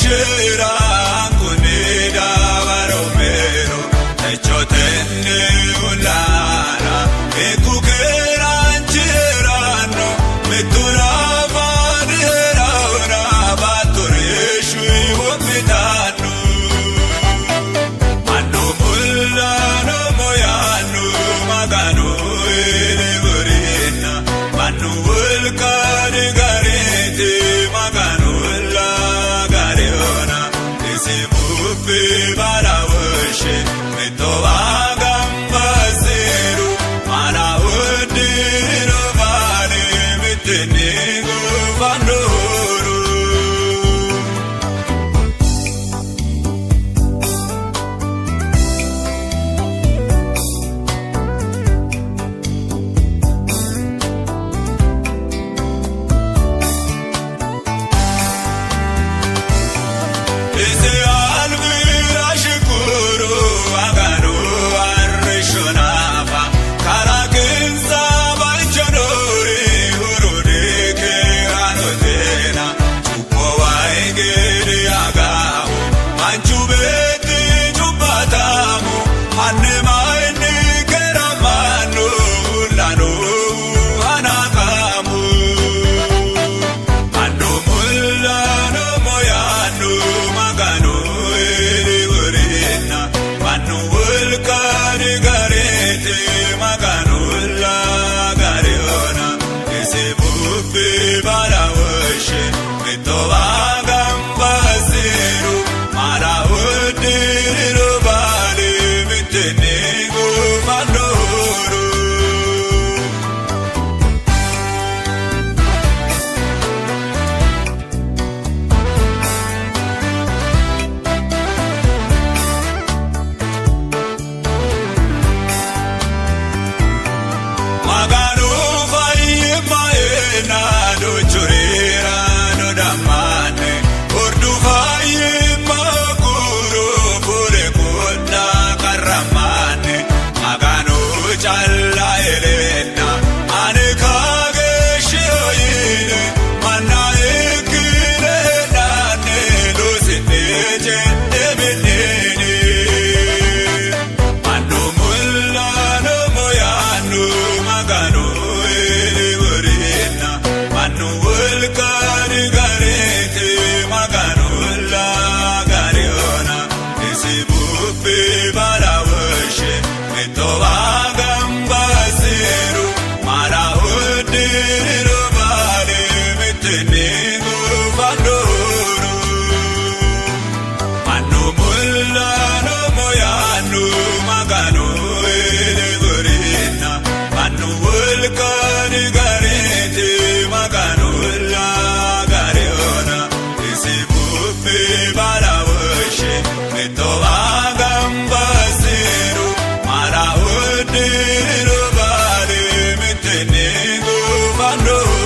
Keeraanchira kunni dawaro mero techo tenne uullara hiikku keeraanchi heeranno? Mittu nafa dihee'rannona baatto reeshshunni wo'mitanno. Mannu mulla noommo yaanno Maganu eeli mannu wolqa digarite Maganu lagareyona isi bubbe baala woshshe mittowa gamba assiru maala uddirino baali mitteenni goofannoro. Isi albira shiquru Maganu arrishsho nafa kalaqinsa bayicho noori horo dikeeranotena cubbo wayi gede agawo manchu beetti cubbaataamu hanni mayinni keeraa'manno uulla noohu hanaaqamu. Mannu mulla noommo yaanno Maganu eeli woreenna mannu wolqa digarete Maganu lagareyona isi bubbe baala woshshe mittowa gamba assiru maala uddirino baali mitteenni goofannoro. Maganu fayyimma eenna duuchurira dodammanni ordu fayyimma guru fure qonna qarrammanni Maganu calla eleenna ani kageeshshiho yine manna ikkine hee'nanni loosi'ne ce'ne mi'nine. Mannu mulla noommo yaanno Maganu eeli woreenna mannu wolqa digarete Maganu lagareyona isi bubbe baala woshshe mittowa gamba assiru maala uddirino baali mitteenni goofannoro. Mannu mulla noommo yaanno Maganu eeli woreenna mannu wolqa digarete Maganu lagareyona isi bubbe baala woshshe mittowa gamba assiru maala uddirino baali mitteenni goofannoro.